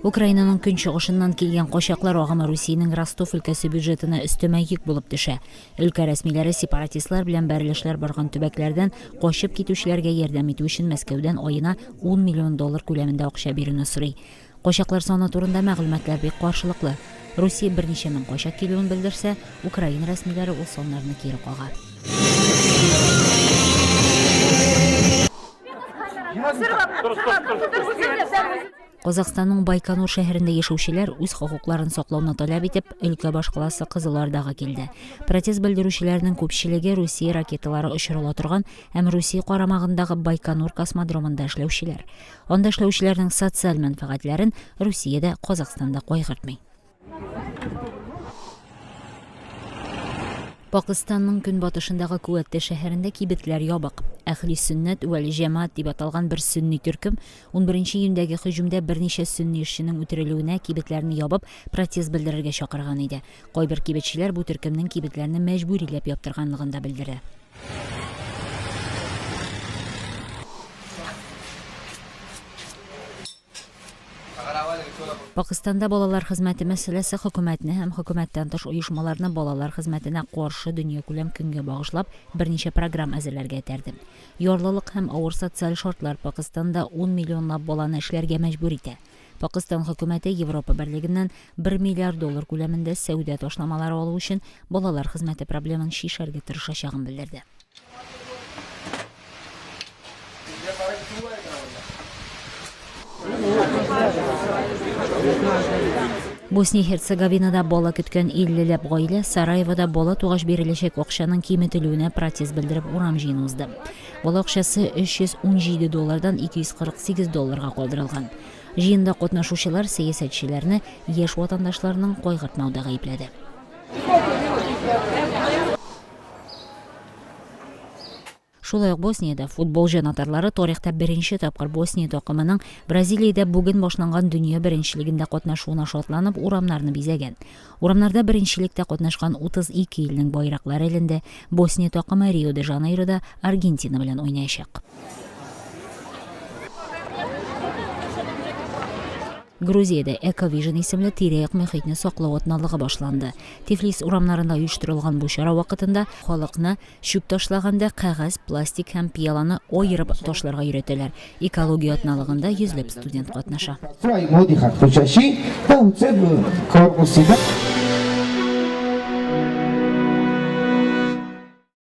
Украинаның көнчыгышыннан килгән качаклар агымы Русиянең Ростов өлкәсе бюджетына өстәмә йөк булып төшә. Өлкә рәсмиләре сепаратистлар белән бәрелешләр барган төбәкләрдән качып китүчеләргә ярдәм итү өчен Мәскәүдән аена 10 миллион доллар күләмендә акча бирүне сорый. Качаклар саны турында мәгълүматлар бик каршылыклы. Русия берничә мең качак килүен белдерсә, Украина рәсмиләре ул саннарны кире кага. Казахстанның Байконур шәһәрендә яшәүчеләр үз хокукларын саклауны таләп итеп, өлкә башкаласы Кызылордага килде. Протест белдерүчеләрнең күпчелеге Русия ракеталары очырыла торган һәм Русия карамагындагы Байконур космодромында эшләүчеләр. Анда эшләүчеләрнең социаль мәнфәгатьләрен Русия дә, Казахстан да кайгыртмый. Пакыстанның көнбатышындагы Күәтте шәһәрендә кибетләр ябык. Әхли сөннәт вәл җәмаат дип аталган бер сөнни төркем 11 июньдәге һөҗүмдә берничә сөнни эшченең үтерелүенә кибетләрне ябып протест белдерергә чакырган иде. Кайбер кибетчеләр бу төркемнең кибетләрне мәҗбүриләп яптырганлыгын да белдерә. Пакыстанда балалар хезмәте мәсьәләсе хөкүмәтне һәм хөкүмәттән тыш оешмаларны балалар хезмәтенә каршы дөньякүләм көнгә багышлап берничә програм әзерләргә этәрде. Ярлылык һәм авыр социаль шартлар Пакыстанда ун миллионлап баланы эшләргә мәҗбүр итә. Пакыстан хөкүмәте Европа Берлегеннән бер миллиард доллар күләмендә сәүдә ташламалары алу өчен балалар хезмәте проблемын чишәргә тырышачагын белдерде. Босния-Һерцеговинада бала көткән 50 ләп гаилә Сараевода бала тугач биреләчәк акчаның киметелүенә протест белдереп урам җыены узды. Бала акчасы 317 доллардан 248 долларга калдырылган. Җыенда катнашучылар сәясәтчеләрне яшь ватандашларның кайгыртмауда гаепләде. Шулай ук Босниядә футбол җанатарлары тарихта беренче тапкыр Босния такымының Бразилиядә бүген башланган дөнья беренчелегендә катнашуына шатланып урамнарны бизәгән. Урамнарда беренчелектә катнашкан 32 илнең байраклары эленде. Босния такымы Рио-де-Жанейрода Аргентина белән уйнаячак. Грузиядә Эковижн исемле тирә-як мөхитне саклау атналыгы башланды. Тифлис урамнарында оештырылган бу чара вакытында халыкны чүп ташлаганда кәгазь, пластик һәм пыяланы аерып ташларга өйрәтәләр. Экология атналыгында йөзләп студент катнаша.